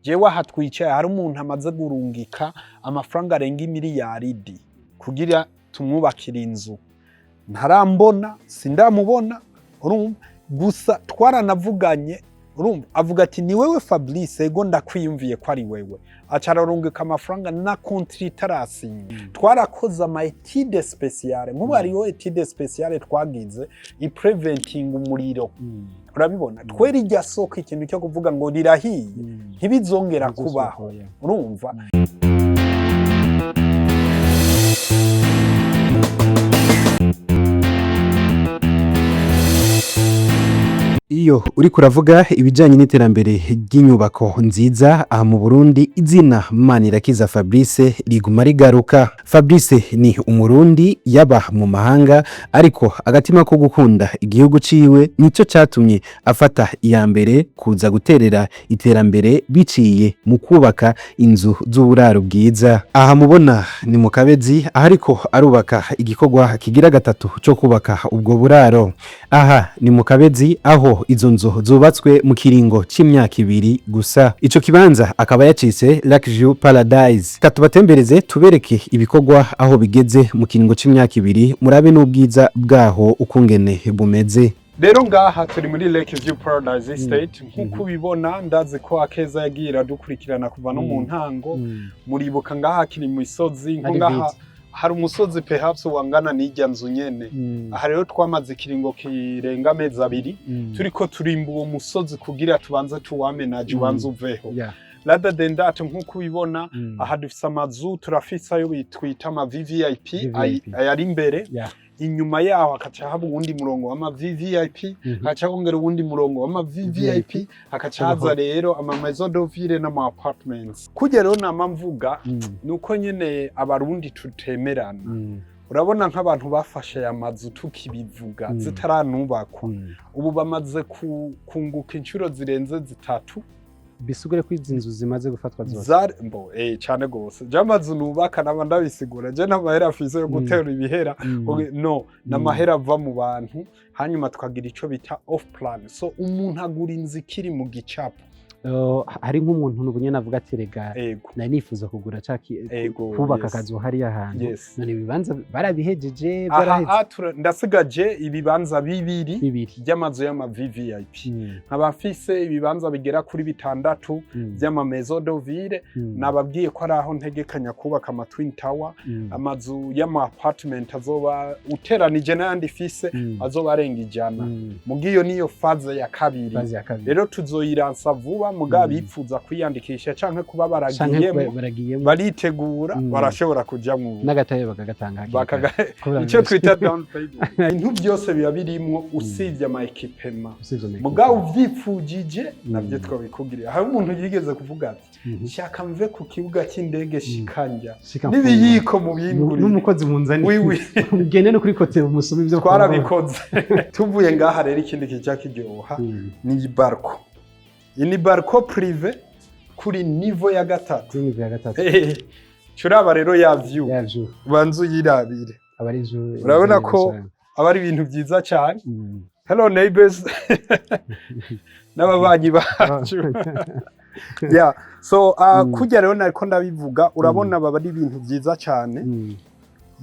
Jewe aha twicaye hari umuntu amaze gurungika amafaranga arenga imiliyaridi kugira tumwubakire inzu. Ntarambona, sindamubona, urumva? Gusa twaranavuganye, urumva, avuga ati: "Ni wewe Fabrice?" Ego, ndakwiyumviye ko ari wewe. Aca ararungika amafaranga na contrat itarasinya. Twarakoze ama étude spéciale, nk'ubu hariho étude spéciale twagize ipreventing umuriro. Urabibona, twera irya soko, ikintu cyo kuvuga ngo rirahiye, ntibizongera kubaho, urumva? Iyo uriko uravuga ibijanye n'iterambere ry'inyubako nziza aha mu Burundi, izina Manirakiza Fabrice riguma rigaruka. Fabrice ni Umurundi yaba mu mahanga, ariko agatima ko gukunda igihugu ciwe nico catumye afata iya mbere kuza guterera iterambere biciye mu kubaka inzu z'uburaro bwiza. Aha mubona ni mu Kabezi, aho ariko arubaka igikorwa kigira gatatu co kubaka ubwo buraro. Aha ni mu Kabezi, aho izo nzu zubatswe mu kiringo c'imyaka 2 gusa. Ico kibanza akaba yacise Lake Paradise. Katubatembereze, tubereke ibikorwa aho bigeze mu kiringo c'imyaka 2, murabe n'ubwiza bwaho ukungene bumeze. Rero ngaha turi muri Lake View Paradise Estate, nk'uko ubibona. Ndazi ko Akeza yagiye iradukurikirana kuva no mu ntango. Muribuka ngaha kiri mu misozi, nko Hari ngaha vide. hari umusozi perhaps wangana n'irya nzu nyene. Aha rero twamaze ikiringo kirenga amezi 2 turiko turimba uwo musozi kugira tubanze tuwamenaje, ubanze uveho. Rather than that, nk'uko ubibona, aha dufise amazu, turafise ayo twita ama VVIP, VVIP. ayari imbere. Inyuma yaho hakaca haba uwundi murongo w'ama VVIP, hakaca hongera uwundi murongo w'ama VVIP, hakaca haza rero ama maison de ville n'ama apartments. Kurya rero nama mvuga, nuko nyene Abarundi tutemerana. Urabona nk'abantu bafashe aya mazu tukibivuga, zitaranubakwa, ubu bamaze kunguka inshuro zirenze zitatu. Bisigure ko izi nzu zimaze gufatwa zose? Zari mbo cane gose. Je amazu nubaka naba ndabisigura, je n'amahera afise yo gutera ibihera. No n'amahera ava mu bantu, hanyuma tukagira ico bita off plan, so umuntu agura inzu ikiri mu gicapo. Hari nk'umuntu ubu nyene avuga ati: "Rega nari nifuza kugura kubaka akazu hariya hantu." None ibibanza barabihejeje, Aha byaraheze? Ndasigaje ibibanza bibiri Bibiri. by'amazu y'ama VVIP. Nkaba mfise ibibanza bigera kuri bitandatu by'ama maison de ville. Nababwiye ko ari aho ntegekanya kubaka ama twin tower, amazu y'ama apartment azoba uteranije n'ayandi fise azoba arenga 100. Mugiyo niyo phase ya kabiri. Phase ya kabiri. Rero tuzoyiransa vuba, mugabo bifuza kwiyandikisha canke kuba Canke baragiyemo, baragiyemo, baritegura, barashobora kuja mu n'agataye bakagatanga hakiri kare. Kubera icyo twita down payment. Ibintu byose biba birimwo usibye ama equipment. Usibye ama Mugabo equipment. uvyipfujije navyo twabikugirira. Hari umuntu yigeze kuvuga ati: "Shaka mve ku kibuga cy'indege, shikanja Shika n'ibiyiko mubingurire." N'umukozi munzani. Oui, oui. Mugende no kuri côté musume ivyo. Twarabikoze. Tuvuye ngaha rero, ikindi kijya kiryoha ni iyi balcon. Iyi ni balcon privé kuri niveau ya gatatu. Kuri niveau ya gatatu. Curaba rero ya view. Ya view. Ubanza uyirabire. Aba ari inzu Urabona nziza ko cyane. aba ari ibintu byiza cyane. Hello neighbors, n'ababanyi bacu. Yeah, so kurya rero nariko ndabivuga, urabona baba ari ibintu byiza cyane.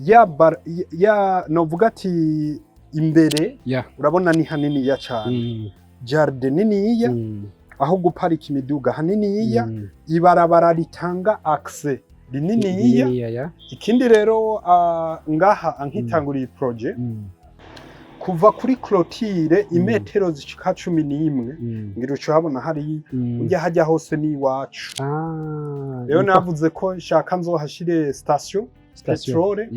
Ya bar, ya novuga ati imbere, urabona ni haniniya cyane, jardin niniya, aho guparika imiduga haniniya, ibarabara ritanga accès rininiya. Niniya, ya. Ikindi rero, ngaha nkitanguriye projet, kuva kuri clôture imetero zishika 11, ngira uca uhabona hariya, ujya hajya hose ni iwacu. Rero navuze ko nshaka nzohashire station Station. pétrole,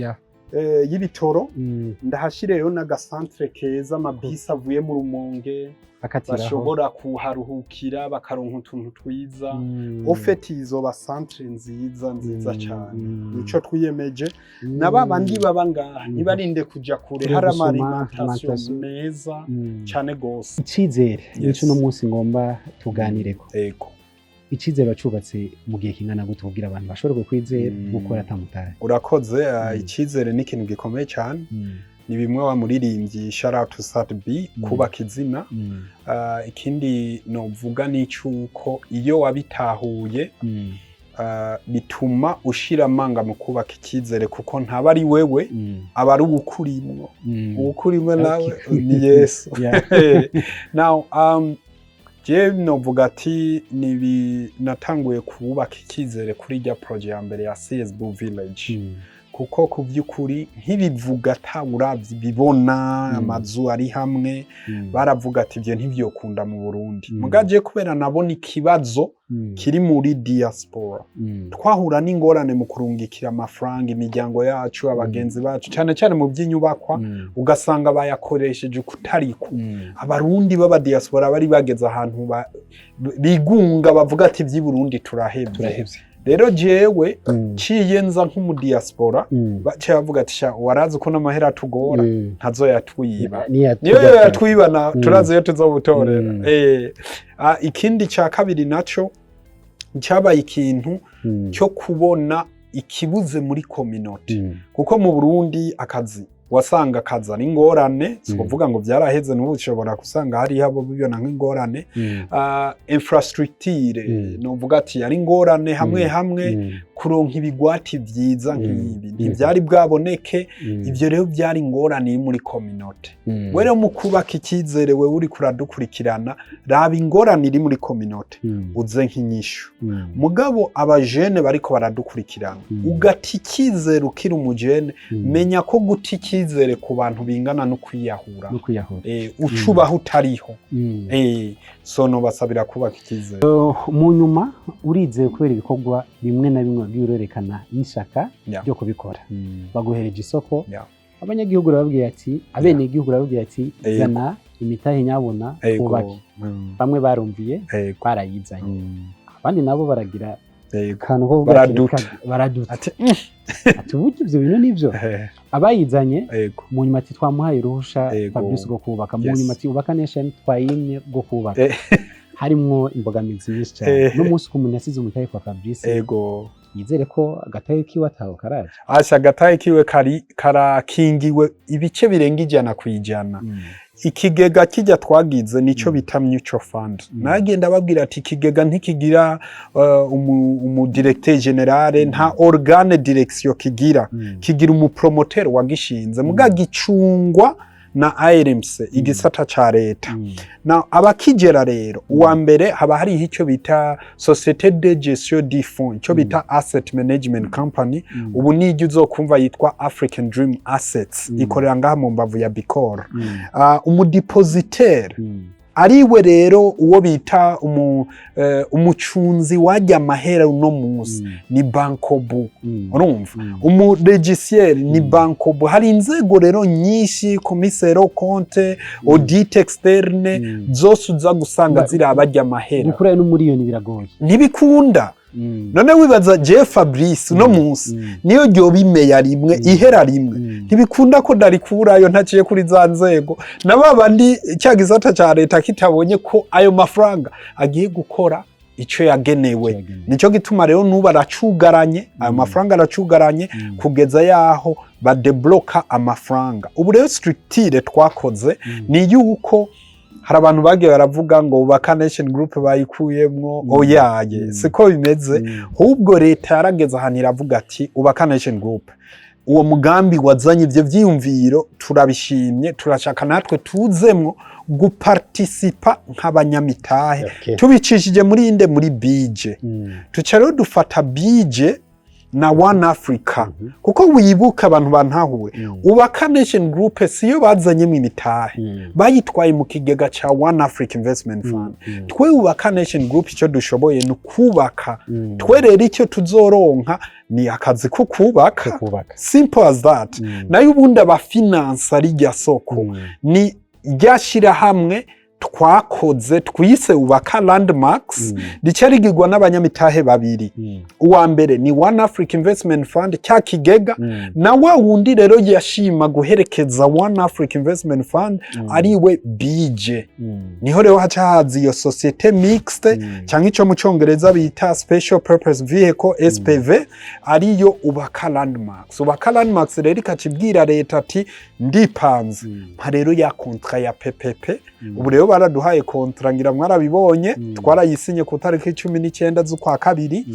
y'ibitoro, ndahashire rero n'agasantere keza, amabisi avuye mu Rumonge Akatiraho. bashobora kuharuhukira, bakaronka utuntu twiza. Au fait izoba centre nziza nziza cyane. Nico twiyemeje. Na ba bandi baba ngaha ntibarinde kuja kure, Kure hari gusoma, ama alimentation alimentation. meza cyane gose. Icizere nico uno munsi ngomba tuganireko. Ego. Icizere wacubatse mu gihe kingana gute kugira abantu bashobore kukwizera, gukora atamutahe? Urakoze. Icyizere ni ikintu gikomeye cyane. Ni bimwe wa muririmbyi, shout out to Sat B, kubaka izina. Ikindi novuga ni cyuko iyo wabitahuye, bituma ushira amanga mu kubaka icyizere, kuko ntaba ari wewe, aba ari uwukurimwo. Uwukurimwo nawe ni Yesu. Now, je novuga ati nibi natanguye kubaka icyizere kuri rya projet ya mbere ya CSB Village, kuko ku by'ukuri nkibivuga atawuravye bibona, amazu ari hamwe, baravuga ati ibyo ntivyokunda mu Burundi. Mugaje kubera nabona ikibazo kiri muri diaspora, twahura n'ingorane mu kurungikira amafaranga imiryango yacu, abagenzi bacu, cyane cyane mu by'inyubakwa, ugasanga bayakoresheje ukutariko. Abarundi b'aba diaspora bari bageze ahantu bigunga, bavuga ati iby'i Burundi turahevye. Turahevye. Rero jewe ciye nza nk'umudiaspora, baciye bavuga ati sha, warazi uko n'amahera atugora, ntazoyatwiba. Niyo yatwibana, turazi iyo tuzobutorera. Ikindi cya kabiri naco cyabaye ikintu cyo kubona ikibuze muri community, kuko mu Burundi akazi wasanga akazi ari ingorane. Si ukuvuga ngo byaraheze, n'ubu ushobora gusanga hariho abo bibona nk'ingorane. Infrastructure, novuga ati yari ingorane hamwe hamwe, kuronka ibigwati vyiza nk'ibi ntibyari bwaboneke. Ivyo rero byari ingorane iri muri community. We rero mu kubaka icyizere, wewe uriko uradukurikirana, raba ingorane iri muri community, uze nk'inyishu. Mugabo abajene bariko baradukurikirana, ugata icyizere ukiri umujene, menya ko guta icyizere ku bantu bingana no kwiyahura. No kwiyahura. Ucubaho utariho. So nobasabira kubaka icyizere. Mu nyuma urizeye kubera ibikorwa bimwe na bimwe wagiye urerekana n'ishaka ryo kubikora, baguhereje isoko, abanyagihugu urababwira ati, abenegihugu urababwira ati zana imitahe nyabona twubake. Bamwe barumviye, barayizanye, abandi nabo baragira akantu ko kuvuga ati, Baraduta. Baraduta. Ati Ati uburyo ibyo bintu nibyo abayizanye, mu nyuma ati twamuhaye uruhusha Fabrice rwo kubaka, mu nyuma ati Ubaka Nation twayimye rwo kubaka. Harimwo imbogamizi nyinshi cyane. N'umunsi ku muntu yasize umutahe kwa Fabrice, yizere ko agatahe kiwe ataho karaje. Asha, agatahe kiwe kari karakingiwe ibice birenga 100%. Ikigega kijya twagize nico bita mutual fund. Nagenda babwira ati ikigega ntikigira umu directeur général, nta organe direction kigira, kigira umupromoteur wagishinze, muga gicungwa na ARMC, igisata ca leta. Na abakigera rero, uwa mbere haba hariho icyo bita Société de Gestion du Fonds, icyo bita Asset Management Company. Ubu nijyo uzokumva yitwa African Dream Assets, ikorera ngaha mu mbavu ya Bicor. Umudepositaire ariwe rero uwo bita umucunzi wajya amahera uno munsi ni Bancobu. Urumva, umurégisseur ni Bancobu. Hari inzego rero nyinshi, commissaire aux comptes, audit externe, zose uza gusanga ziriya bajya amahera. Gukurayo n'umuriyoni biragoye. Ntibikunda. None wibaza je Fabrice uno munsi, niyo ryoba imeya rimwe, ihera rimwe, ntibikunda ko ndarikurayo ntaciye kuri za nzego na ba bandi, cya gisata ca leta kitabonye ko ayo mafaranga agiye gukora ico yagenewe. Yagenewe. Nico gituma rero n'ubu aracugaranye ayo mafaranga, aracugaranye kugeza yaho badebloka amafaranga. Ubu rero structure twakoze ni yuko hari abantu bagiye baravuga ngo Ubaka Nation Group bayikuyemwo. Oyaye, siko bimeze. Ahubwo leta yarageze ahantu iravuga ati Ubaka Nation Group, uwo mugambi wazanye ivyo vyiyumviro turabishimye, turashaka natwe tuzemwo gupartisipa nk'abanyamitahe, tubicishije muri inde? Muri bije. Tuca rero dufata bije na One Africa, kuko wibuka abantu bantahure, Ubaka Nation Group siyo bazanyemo imitahe, bayitwaye mu kigega ca One Africa Investment Fund. Twe Ubaka Nation Group icyo dushoboye ni ukubaka. Twe rero icyo tuzoronka ni akazi ko kubaka. Kubaka. Simple as that. Nayo ubundi abafinansa rijya soko ni rya shyirahamwe. Twakoze twise Ubaka Landmarks, rica rigirwa n'abanyamitahe babiri. Uwa mbere ni One Africa Investment Fund, cya kigega, na wa wundi rero yashima guherekeza One Africa Investment Fund, ariwe BJ. Niho rero haca haza iyo société mixte, cyangwa icyo mu Cyongereza bita special purpose vehicle, SPV, ariyo Ubaka Landmarks. Ubaka Landmarks rero ikacibwira leta ati: "Ndipanze, mpa rero ya contrat ya PPP." Ubu rero baraduhaye contrat, ngira mwarabibonye. Twarayisinye ku tariki 19 z'ukwa kabiri,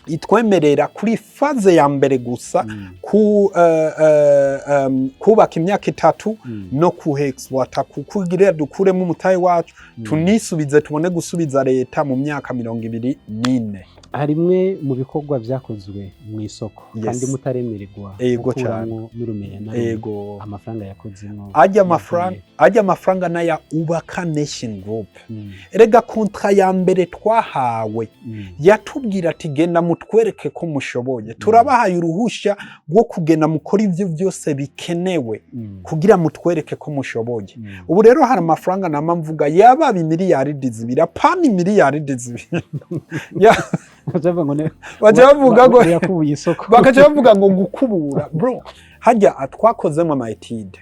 itwemerera kuri phase ya mbere gusa kubaka imyaka 3 no kuhexploita, kugira dukuremo umutahe wacu, tunisubize, tubone gusubiza leta mu myaka 24. Hari imwe mu bikorwa byakozwe mu isoko kandi mutaremererwa gukuramwo n'urumenya na rumwe. Amafaranga yakozemo Ajya amafaranga, ajya amafaranga n'aya Ubaka Nation Group. Erega contrat ya mbere twahawe yatubwira ati: "Genda mutwereke ko mushoboye, turabahaye uruhushya rwo kugenda mukora ibyo byose bikenewe kugira mutwereke ko mushoboye." Ubu rero hari amafaranga nama mvuga yaba imiliyaridi 2, apana imiliyaridi 2. Baca bavuga ngo Baca bavuga ngo yakubuye isoko. Bakaca bavuga ngo gukubura. Bro, hajya twakozemo ama études,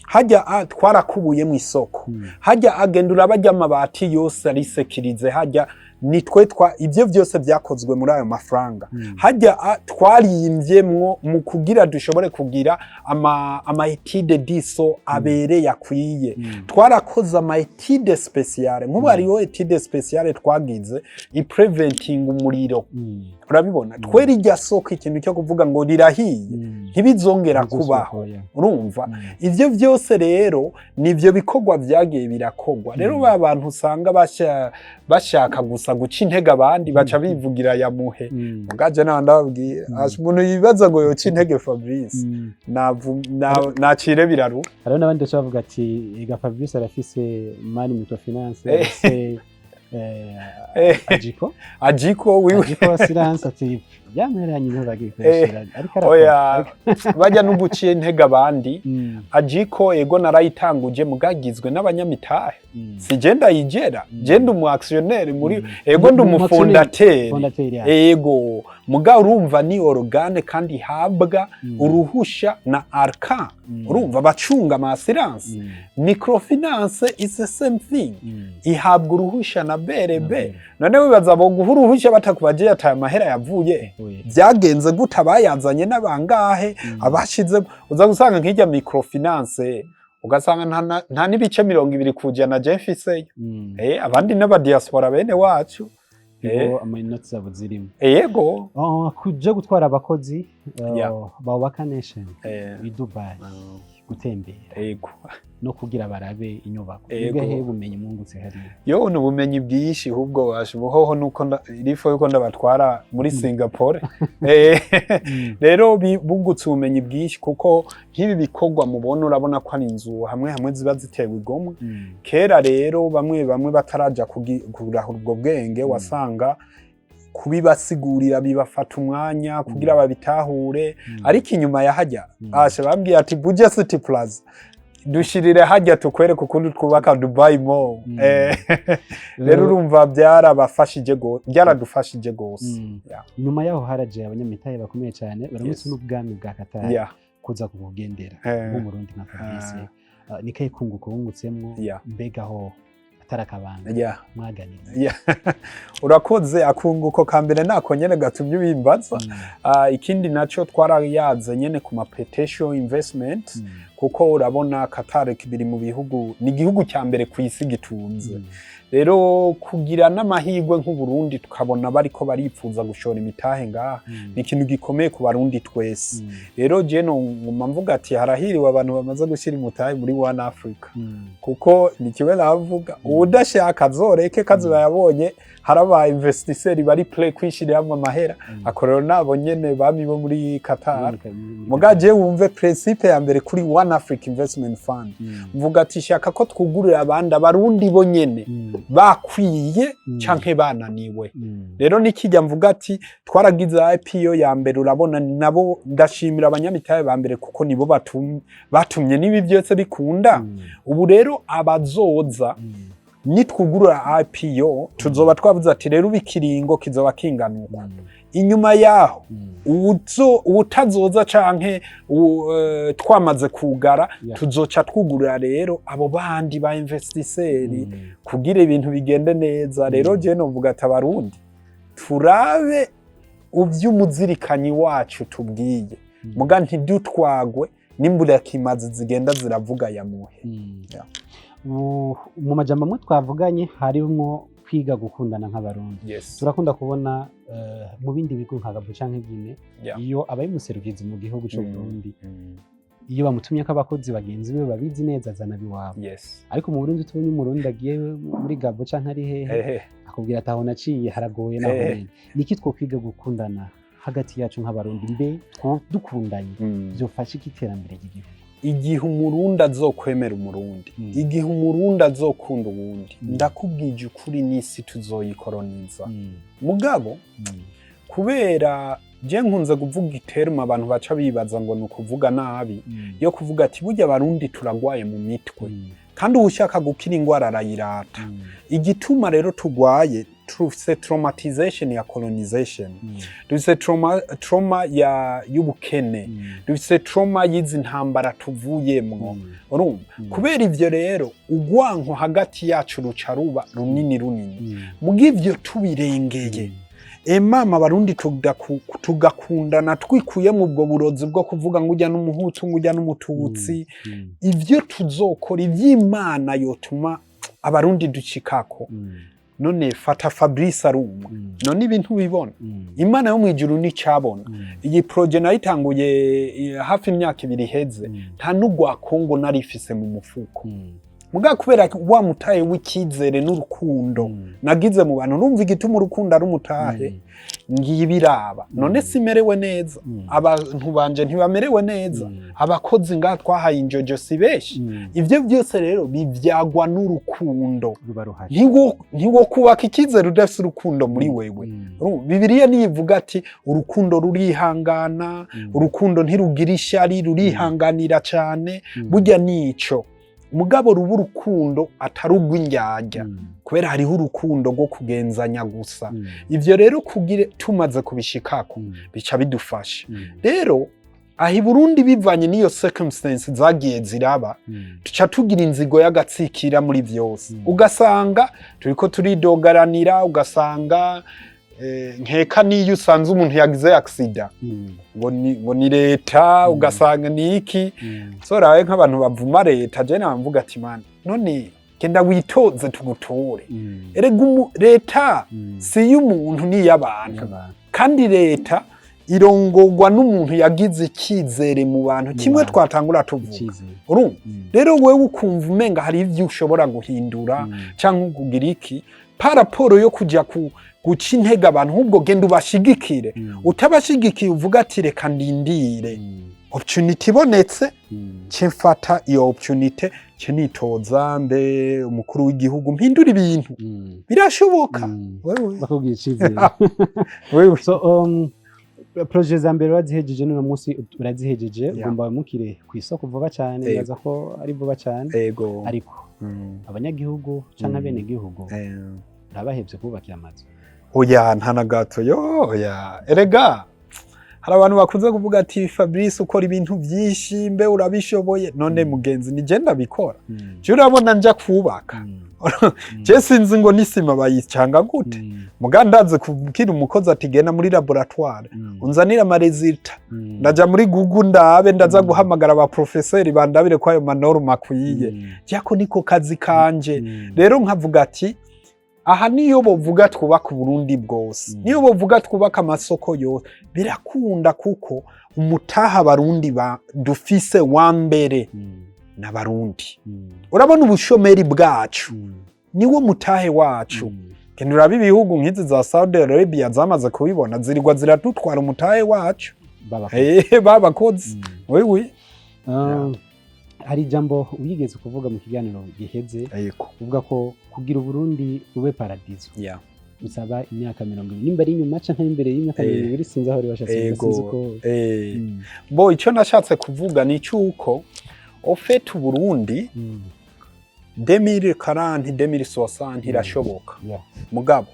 hajya twarakubuye mu isoko, hajya agenda uraba ajya amabati yose ari sécurisé, hajya nitwe twa ibyo byose byakozwe muri ayo mafaranga. Hajya twarimvyemwo mu kugira dushobore kugira ama études de sol abereye akwiye. Twarakoze ama études spéciales, nk'ubu hariho étude spéciale twagize ipreventing umuriro. Urabibona, twera irya soko, ikintu cyo kuvuga ngo rirahiye, ntibizongera kubaho. Urumva, ivyo byose rero nivyo bikorwa byagiye birakorwa. Rero ba bantu usanga bashaka gusa guca intege abandi, baca bivugira ya muhe mugaje nawe ndababwira. Asha, umuntu yibaza ngo yoca intege Fabrice, nacire biraru. Hariho n'abandi baca bavuga ati: "Ega Fabrice arafise Mani Microfinance, arafise Ajiko." Ajiko wiwe. Ajiko Assurance, ati yamera nyine bagikoresha ariko arakora. Oya, bajya no guciye intege abandi. Ajiko ego narayitanguje, mugagizwe n'abanyamitahe. Si je ndayigera, je ndi umu actionnaire muri ego ndi umufondateur. Fondateur ya. Ego, muga urumva ni organe kandi ihabwa uruhusha na ARCA. Urumva bacunga ama assurance. Microfinance is the same thing, ihabwa uruhusha na BRB. None wibaza bo guha uruhusha batakubaje ataye amahera yavuye, byagenze gute, abayazanye n'abangahe, abashize? Uza gusanga nk'ijya microfinance, ugasanga nta n'ibice 20% je mfiseyo. Abandi n'abadiaspora bene wacu. Nibo ama inoti zabo zirimo. Yego. Oh, kuja gutwara abakozi ba Ubaka Nation i Dubai gutembera no kugira barabe inyubako. Nibehe bumenyi mwungutse hariya? Yo, ni ubumenyi bwinshi ahubwo basha ubuhoho nuko irifo yuko ndabatwara muri Singapore. Rero bungutse ubumenyi bwinshi, kuko nk'ibi bikorwa mubona, urabona ko ari inzu hamwe hamwe ziba zitewe igomwe. Kera rero bamwe bamwe bataraja kurahura ubwo bwenge, wasanga kubibasigurira bibafata umwanya kugira babitahure. Ariko inyuma ya hajya, asha bambwiye ati: "Buja City Plaza dushirire hajya tukwereke ukuntu twubaka Dubai Mall." Rero urumva byarabafashije byaradufashije gose. Nyuma yaho haraje abanyamitahe bakomeye cyane baramutse n'ubwami bwa Qatar kuza kukugendera nk'Umurundi nka Fabrice. Ni kahe kunguko wungutsemwo? Mbega aho atari akabanga, mwaganiriye? Yeah. Urakoze. Akunguko ka mbere nako nyene gatumye ubimbaza. Ikindi naco twarayaze nyene ku ma potential investment, kuko urabona Qatar biri mu bihugu, ni igihugu cya mbere ku isi gitunze. Rero kugira n'amahirwe nk'Uburundi tukabona bariko baripfuza gushora imitahe ngaha, ni ikintu gikomeye ku Barundi twese. Rero je no nguma mvuga ati harahiriwe abantu bamaze gushyira imitahe muri One Africa, kuko ni kimwe navuga, uwudashaka azoreke kazi, bayabonye. Hari aba investisseurs bari prêts kwishiriramwo amahera. Ako rero nabo nyene bami bo muri Qatar. Muga je wumve principe ya mbere kuri One Africa Investment Fund, mvuga ati shaka ko twugurira abandi, abarundi bo nyene bakwiye canke bananiwe. Rero nikijya mvuga ati twaragize IPO ya mbere, urabona nabo ndashimira abanyamitahe ba mbere kuko nibo batumye n'ibi byose bikunda. Ubu rero abazoza, nitwugurura IPO, tuzoba twavuze ati rero ubu ikiringo kizoba kingana uku. Inyuma yaho uwutazoza canke twamaze kugara, tuzoca twugurura rero abo bandi ba investisseurs kugira ibintu bigende neza. Rero je novuga ati abarundi turabe uvy'umuzirikanyi wacu tubwiye, muga ntidutwagwe n'imburakimazi zigenda ziravuga ya muhe. Yeah. Mu majambo amwe twavuganye harimwo kwiga gukundana nk'abarundi. Turakunda kubona mu bindi bigo nka Gabon canke Guinea, iyo abaye umuserukizi mu gihugu c'u Burundi, iyo bamutumye ko abakozi bagenzi be babizi neza, azana abiwabo. Ariko mu Burundi tubonye umurundi agiye muri Gabon canke ari hehe, akubwira ati aho naciye haragoye naho nyene. Niki twokwiga gukundana hagati yacu nk'abarundi? Mbe dukundanye vyofasha iki iterambere ry'igihugu? Igihe umurundi azokwemera umurundi, igihe umurundi azokunda uwundi, ndakubwije ukuri, n'isi tuzoyikoroniza. Mugabo kubera je nkunze kuvuga i terme abantu baca bibaza ngo ni ukuvuga nabi, yo kuvuga ati burya abarundi turagwaye mu mitwe, kandi uwushaka gukira ingwara arayirata. Igituma rero tugwaye, dufise traumatization ya colonization, dufise trauma ya y'ubukene, dufise trauma y'izi ntambara tuvuyemwo, urumva? Kubera ivyo rero ugwanko hagati yacu ruca ruba runini runini. Muga ivyo tubirengeye, emama abarundi tugakundana twikuye mu ubwo burozi bwo kuvuga ngo ujya n'umuhutu, ngo ujya n'umututsi, ivyo tuzokora, ivy'Imana yotuma abarundi ducikako. None fata Fabrice ari umwe, none ibintu bibona, Imana yo mw'ijuru nicabona. Iyi projet nayitanguye hafi imyaka 2 iheze, nta n'ugwa Kongo narifise mu mufuko. Muga kubera wa mutahe w'icyizere n'urukundo nagize mu bantu, numva igituma urukundo ari umutahe, ngiye ibiraba none simerewe neza, abantu banje ntibamerewe neza, abakozi ngaha twahaye injojo si benshi. Ivyo byose rero bivyagwa n'urukundo. Ruba ruhari. Ntiwo kubaka icyizere udafise urukundo muri wewe. Urumva, Bibiliya niyivuga ati urukundo rurihangana, urukundo ntirugira ishyari, rurihanganira cyane. Burya nico mugabo ruba urukundo atari urw'indyarya, kubera hariho urukundo rwo kugenzanya gusa. Ivyo rero kugira tumaze kubishikako, bica bidufasha. Rero aho i Burundi, bivanye n'iyo circumstance zagiye ziraba, tuca tugira inzigo y'agatsikira muri vyose. Ugasanga turiko turidogaranira, ugasanga nkeka niyo usanze umuntu yagize accident, ngo ni leta, ugasanga ni iki. Soraye nk'abantu bavuma leta, je namvuga ati man, none genda witoze tugutore. Erega leta si iy'umuntu, ni iy'abantu. Y'abantu. Kandi leta irongorwa n'umuntu yagize icyizere mu bantu, Mu kimwe bantu. twatangura tuvuga. Icyizere. Urumva rero wewe ukumva umenga hari ivyo ushobora guhindura canke kugira iki, par rapport yo kuja ku guca intege abantu, ahubwo genda ubashigikire. Utabashigikiye, uvuga ati reka ndindire opportunity ibonetse, ce mfata iyo opportunity, ce nitoza mbe umukuru w'igihugu, mpindura ibintu. Birashoboka. Wewe. Bakubwira icyizere. Wewe. So projet za mbere urazihejeje, n'uno munsi urazihejeje. Ugomba wimukire ku isoko vuba cyane. Yego. Nibaza ko ari vuba cyane. Ego. Ariko abanyagihugu canke abenegihugu urabahevye kubakira amazu? Oya, nta na gato yo, oya. Erega hari abantu bakunze kuvuga ati Fabrice ukora ibintu byinshi, mbe urabishoboye? None mugenzi, ni je ndabikora? Je urabona nja kubaka? Je sinzi ngo n'isima bayicanga gute. Muga ndazi kubwira umukozi ati genda muri laboratoire unzanire ama résultats. Ndaja muri Google ndabe, ndaza guhamagara aba professeur bandabire ko ayo ma normes akwiye. Jako niko kazi kanje. Rero nkavuga ati aha niyo bovuga twubaka Uburundi bwose, niyo bovuga twubaka amasoko yose, birakunda, kuko umutaha abarundi ba dufise wa mbere n'abarundi. Urabona ubushomeri bwacu, niwo mutahe wacu. Genda urabe ibihugu nk'izi za Saudi Arabia zamaze kubibona, zirirwa ziradutwara umutahe wacu. Babakozi. Babakozi. Oui, oui. Hari ijambo wigeze kuvuga mu kiganiro giheze, uvuga ko kugira Uburundi bube paradizo bisaba imyaka 20, nimba ari inyuma canke imbere y'imyaka 20, sinzi aho washatse kuvuga, sinzi uko. Bo, icyo nashatse kuvuga ni cyuko au fait Uburundi 2040, 2060 irashoboka, mugabo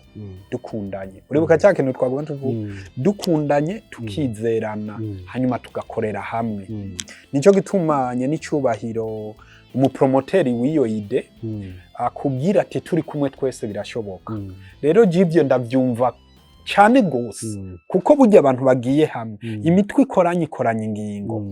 dukundanye. Uribuka cya kintu twagomba tuvuga? Dukundanye, tukizerana, hanyuma tugakorera hamwe. Nicyo gitumanye n'icyubahiro umupromoteur w'iyo idée akubwira ati turi kumwe twese birashoboka. Rero jivyo ndavyumva cyane gose, kuko burya abantu bagiye hamwe, imitwe ikoranye ikoranye ingingo.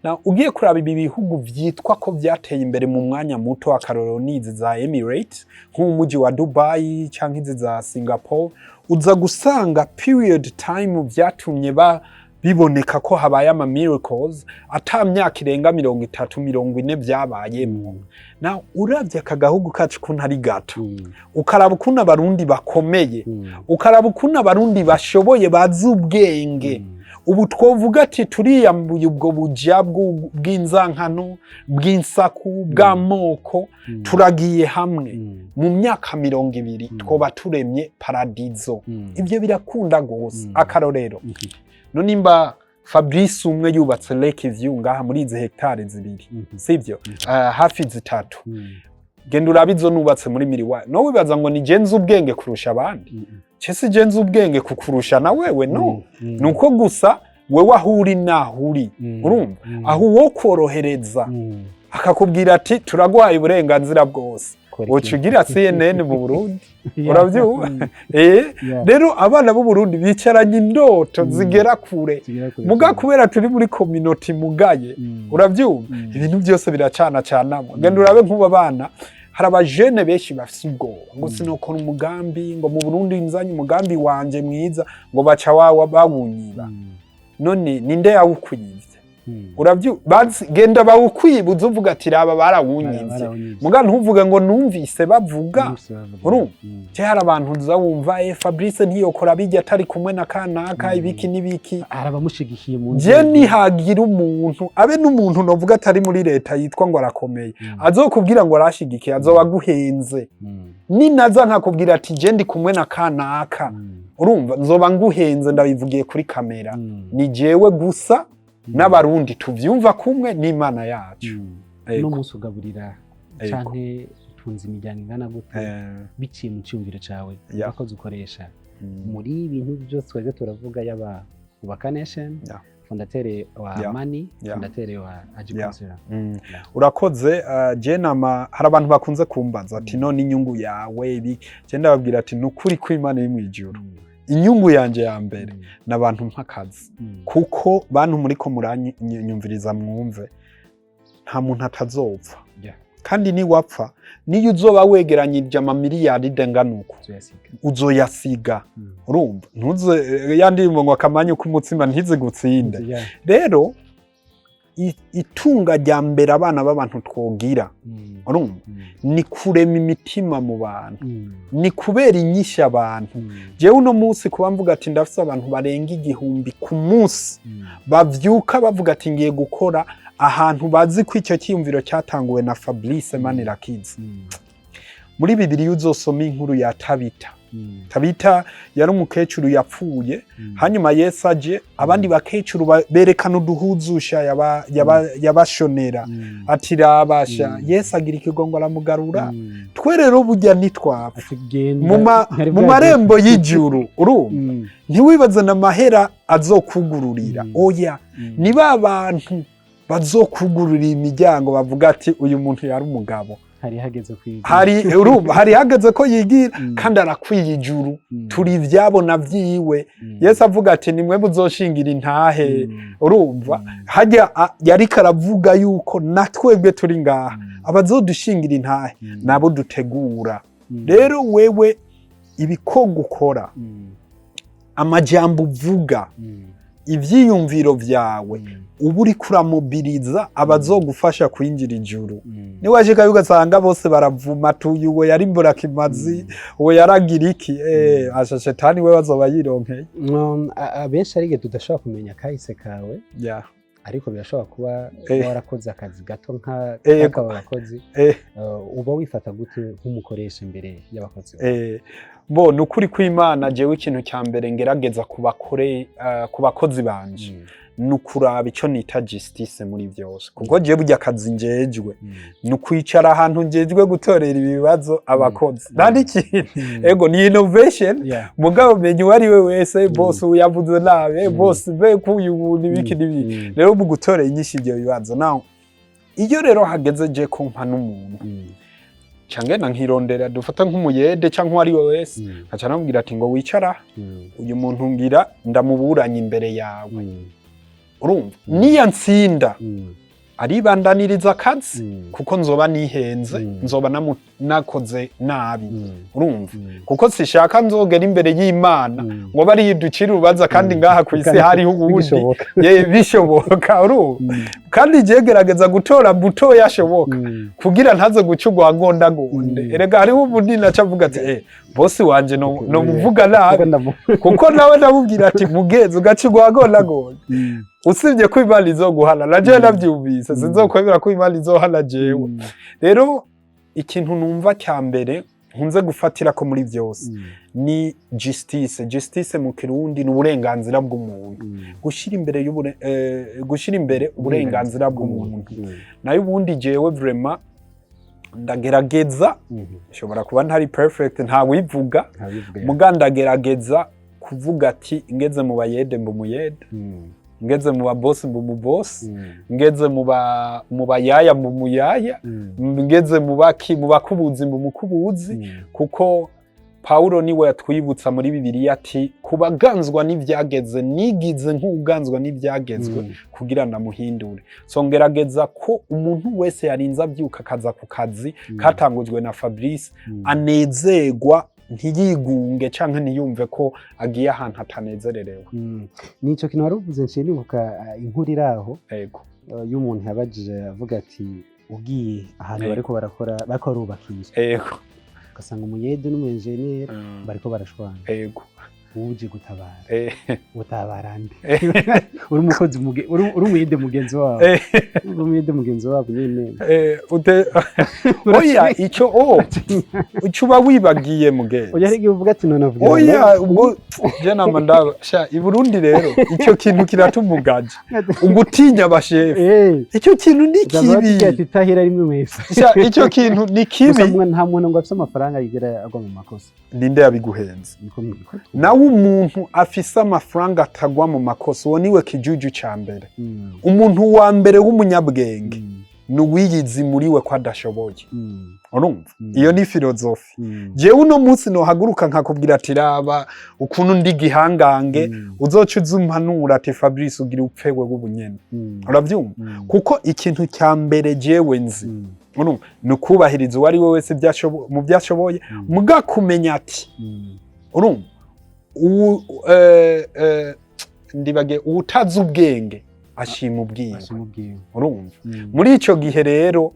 Na ugiye kuraba ibi bihugu vyitwa ko vyateye imbere mu mwanya muto, akarorero nizi za Emirates, nk'umujyi wa Dubai canke izi za Singapore, uza gusanga period time vyatumye ba biboneka ko habaye ama miracles ata myaka irenga 30, 40 vyabayemwo. Na uravye aka gahugu kacu ukuntu ari gato, ukaraba ukuntu Abarundi bakomeye, ukaraba ukuntu Abarundi bashoboye, bazi ubwenge, ubu twovuga ati turiyambuye ubwo buja bw'inzankano, bw'insaku, bw'amoko, turagiye hamwe, mu myaka 20 twoba turemye paradizo. Ibyo birakunda gose. Akarorero, no nimba Fabrice umwe yubatse Lake View ngaha muri izi hectare 2, sivyo? Hafi 3. Genda urabe izo nubatse muri miriwa, no wibaza ngo ni je nzi ubwenge kurusha abandi? Cese je nzi ubwenge kukurusha na wewe? No, nuko gusa wewe aho uri naho uri, urumva, aho uwo korohereza akakubwira ati turaguhaye uburenganzira bwose, Kora woca ikintu. ugira CNN mu Burundi. Uravyumva? Rero abana b'u Burundi bicaranye indoto zigera kure. Zigera kure muga cyane. Kubera turi muri community mugaye, uravyumva, ibintu byose biracana canamwo. Genda urabe nk'ubu abana, hari abajene benshi bafise ubwoba ngo sinokora umugambi, ngo mu Burundi nzanye umugambi wanje mwiza, ngo baca wawa bawunyiba. None ninde yawukwivye? Uravyu bazi, genda bawukwiba, uzuvuga ati raba barawunyivye. Barawunyivye. Muga ntuvuge ngo numvise bavuga. Numvise bavuga. Urumva? Je hari abantu uza wumva Fabrice ntiyokora bijya atari kumwe na kanaka, ibiki n'ibiki. Hari abamushigikiye mu Je nzego. nihagira umuntu, abe n'umuntu novuga atari muri leta yitwa ngo arakomeye, azokubwira ngo arashigikiye, azoba aguhenze. Ninaza nkakubwira ati je ndi kumwe na kanaka, urumva, nzoba nguhenze, ndabivugiye kuri kamera. Ni jewe gusa n'Abarundi tuvyumva kumwe n'Imana yacu. Ego. Uno munsi ugaburira canke utunze imiryango ingana gute biciye mu cyumviro cawe, abakozi ukoresha, muri ibintu byose twari turavuga, yaba Ubaka Nation, fondateur wa Mani, fondateur wa Agriculture? Urakoze. Je nama hari abantu bakunze kumbaza ati none inyungu yawe ibi? Je ndababwira ati nukuri ko Imana iri mw'ijuru, inyungu yanje ya mbere n'abantu mpakazi, kuko bantu muriko muranyumviriza, mwumve, nta muntu atazopfa. Kandi niwapfa, niyo uzoba wegeranyije amamiliyaride angana uko, uzoyasiga. Uzoyasiga. Urumva, ntuze ya ndirimbo ngo akamanyu k'umutsima ntizigutsinde. Rero itunga rya mbere abana b'abantu twogira, urumva, ni kurema imitima mu bantu, ni kubera inyishu abantu. Jewe uno munsi kuba mvuga ati ndafise abantu barenga 1000 ku munsi bavyuka bavuga ati ngiye gukora ahantu, bazi ko icyo cyiyumviro cyatanguwe na Fabrice Manirakiza. Muri Bibiliya uzosoma inkuru ya Tabita. Tabita yari umukecuru yapfuye, hanyuma Yesu aje, abandi bakecuru berekana uduhuzusha yabashonera, ati rabasha. Yesu agira ikigongo, aramugarura. Twe rero burya ntitwapfa. Ati genda, ntari mu bwagere. marembo y'ijuru, urumva, ntiwibaze na mahera azokugururira. Oya, ni ba bantu bazokugururira imiryango, bavuga ati uyu muntu yari umugabo. Hari hageze kwiga. Hari, urumva, hari hageze ko yigira, kandi arakwiye ijuru. Turi ivyabona vyiwe. Yesu avuga ati nimwe muzoshingira intahe. Urumva, hajya yariko aravuga yuko na twebwe turi ngaha, abazodushingira intahe nabo dutegura. Rero wewe ibikorwa ukora, amajambo uvuga, Ivyiyumviro vyawe uba uriko uramobiriza abazogufasha kwinjira ijuru. Niwashikayo ugasanga bose baravuma tuyu, uwo yari imburakimazi, uwo yaragira iki, asha shetani we bazoba yironkeye. Abenshi ari igihe tudashobora kumenya kahise kawe, ariko birashobora kuba warakoze akazi gato nka nk'akaba bakozi. Uba wifata gute nk'umukoresha imbere y'abakozi bawe? Bo ni ukuri kw'Imana, jewe ikintu cya mbere ngerageza ku bakozi banje ni ukuraba icyo nita justice muri byose, kuko jewe burya akazi njejwe ni ukwicara ahantu njejwe gutorera ibibazo abakozi, nta n'ikintu. Ego, ni innovation. Mugabo menya uwo ari we wese, boss ubu yavuze nabi, boss be kuyu ubu n'ibiki n'ibiki. Rero mu gutorera inyishu ibyo bibazo naho, iyo rero hageze je ko mpa n'umuntu, cange na nkirondera, dufata nk'umuyede canke uwo ari we wese, nkaca namubwira ati: "Ngo wicara, uyu muntu ngira ndamuburanye imbere yawe." Urumva, niya ntsinda, aribandaniriza akazi, kuko nzoba nihenze, nzoba nakoze nabi. Urumva, kuko sishaka nzogera imbere y'Imana ngo bari ducire urubanza kandi ngaha ku isi hariho uwundi. Bishoboka. Ye, bishoboka, urumva. Kandi je gerageza gutora butoya ashoboka kugira ntaze guca urwangondagonde. Erega hariho ubundi aca avuga ati: "Bosi wanje no muvuga nabi." Kuko nawe ndamubwira ati: "Mugenzi, ugaca urwangondagonde, usibye ko Imana izoguhana." Na jewe navyumvise, sinzokwemera ko Imana izohana jewe. Rero ikintu numva cya mbere nkunze gufatira ko muri byose ni justice. Justice mu Kirundi ni uburenganzira bw'umuntu, gushyira imbere uburenganzira bw'umuntu. Nayo ubundi jewe vraiment ndagerageza, nshobora kuba ntari perfect, ntawivuga, Ntabivuga. muga ndagerageza kuvuga ati: "Ngeze mu bayede mba umuyede, ngeze mu babosi mba umubosi, ngeze mu bayaya mba umuyaya, ngeze mu bakubuzi mba umukubuzi." Kuko Pawulo niwe yatwibutsa muri Bibiliya ati: "Kubaganzwa n'ibyageze nigize nk'uganzwa n'ibyagezwe kugira ndamuhindure." So ngerageza ko umuntu wese yarinze abyuka akaza ku kazi katangujwe na Fabrice anezerwa, ntiyigunge canke ntiyumve ko agiye ahantu atanezererewe. Nico kintu wari uvuze, nciye nibuka inkuru iri aho y'umuntu yabajije avuga ati: "Ugiye ahantu bariko barakora, bariko barubaka inzu, ugasanga umuyede n'umuenjeniyeri bariko barashwana, uje gutabara, utabara nde? Uri umukozi uri umuyede mugenzi wabo, uri umuyede mugenzi wabo nyene." Oya, icyo icyo uba wibagiye, mugenzi. Oya, hari igihe uvuga ati: "None avugira." Oya, ubwo je nama ndaba sha i Burundi rero icyo kintu kiratumugaje, ugutinya abashefu. Icyo kintu ni kibi. Ati: "Tahira rimwe mwese." Sha, icyo kintu ni Gusa kibi. Nta muntu ngo afise amafaranga yigera agwa mu makosa. Ninde yabiguhenze? Niko. Nawe umuntu afise amafaranga atagwa mu makosa, uwo niwe kijuju ca mbere. Umuntu wa mbere w'umunyabwenge ni uwiyizi muri we ko adashoboye. Urumva, iyo ni filozofi. Jewe uno munsi nohaguruka nkakubwira ati: "Raba ukuntu ndi gihangange," uzoca uza umpanura ati: "Fabrice, ugira upfe wewe ubunyene." Uravyumva? Kuko ikintu cya mbere jewe nzi, urumva, ni ukubahiriza uwo ari we wese mu byo ashoboye, muga kumenya ati, urumva, ndibage uwutazi ubwenge ashima ubwiwe. Ashima ubwiwe. Urumva, muri ico gihe rero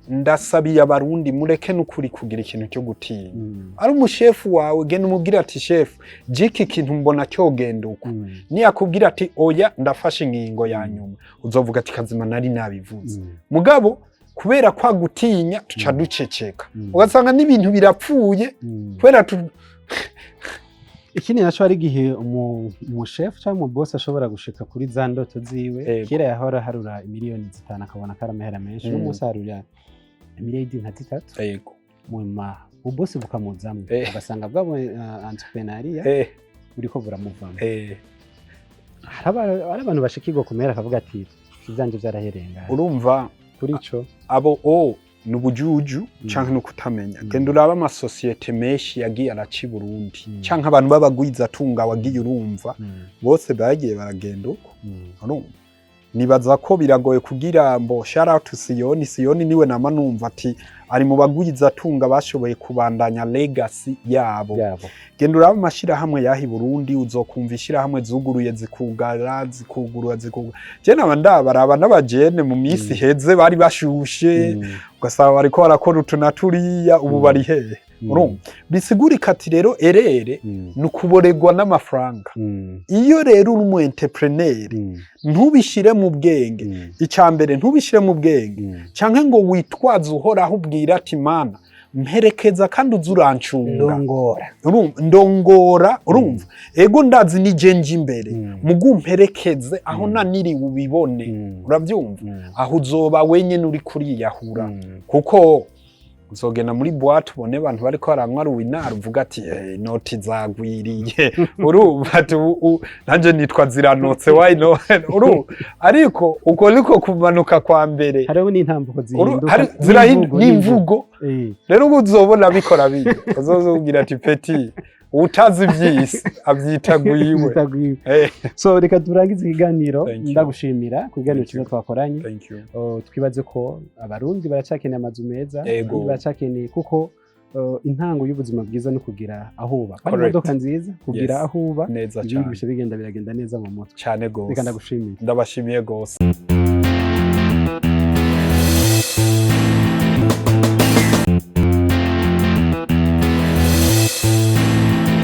ndasabiye Abarundi, mureke n'ukuri kugira ikintu cyo gutinya. Ari umushefu wawe, genda umubwire ati: "Shefu, jiki kintu mbona cyogenda uko." Niyakubwira ati: "Oya, ndafashe ingingo ya nyuma," uzovuga ati: "Kazima nari nabivuze." Mugabo kubera kwa gutinya tuca duceceka, ugasanga n'ibintu birapfuye kubera Ikindi naco, hari igihe umushefu cyangwa umubosi ashobora gushika kuri za ndoto ziwe. Kera yahora aharura miliyoni 5 akabona ko ari amahera menshi. Uno munsi aharura miliyoni nka 3, nyuma ubosi bukamuzamwo, ugasanga bwa entrepreneuriat buriko buramuvamo. Hari abantu bashikirwa ku mahera akavuga ati: "Ivyanje vyarahereye ngaha." Urumva, Kuri ico? Abo ni ubujuju canke no kutamenya. Genda urabe amasosiyete menshi yagiye araca i Burundi, canke abantu b'abagwizatunga wagiye urumva, bose bagiye baragenda uko. Urumva, nibaza ko biragoye kugira ngo shout out to Siyoni. Siyoni niwe nama numva ati Ari mu bagwizatunga bashoboye kubandanya legacy yabo. Yabo. Genda uraba amashirahamwe yaha i Burundi, uzokumva ishirahamwe zuguruye zikugara, zikugurura, zikugara. Je naba ndabaraba n'abajene mu minsi iheze bari bashushe, ugasanga bariko barakora utu na turiya, ubu bari hehe? Urumva, bisigurika ati rero erere ni ukuboregwa n'amafaranga. Iyo rero uri umu entrepreneur, ntubishire mu bwenge. Icya mbere, ntubishire mu bwenge canke ngo witwaze uhoraho, ubwira ati: "Mana, mperekeza kandi uze urancunga." Ndongora. Urumva, ndongora, urumva, ego ndazi ni je nje imbere, mugu mperekeze aho naniriwe ubibone. Urabyumva? Aho uzoba wenyene uri kuriyahura, kuko uzogenda muri boîte ubone abantu bariko baranywa ruwinari, uvuga ati: "Inoti zagwiriye." Urumva ati: "Nanje nitwa ziranotse, why not?" Urumva, ariko uko niko kumanuka kwa mbere. Hariho n'intambuko zihinduka. N'imvugo. Rero ubu uzobona bikora biyo, uzozubwira ati: "Petit, utazi ivy'isi avyita gwiwe." Zitagwiwe. So reka turangize ikiganiro. Thank you. Ndagushimira ku kiganiro Thank cyiza you. twakoranye. Thank you. Oh, twibaze ko Abarundi baracyakeneye amazu meza. Ego. Abarundi baracyakeneye, kuko intango y'ubuzima bwiza no kugira aho uba kandi imodoka nziza, kugira aho uba, Neza ibindi cyane. bice bigenda biragenda neza mu mutwe. Cyane Reka gose. ndagushimiye. Ndabashimiye gose.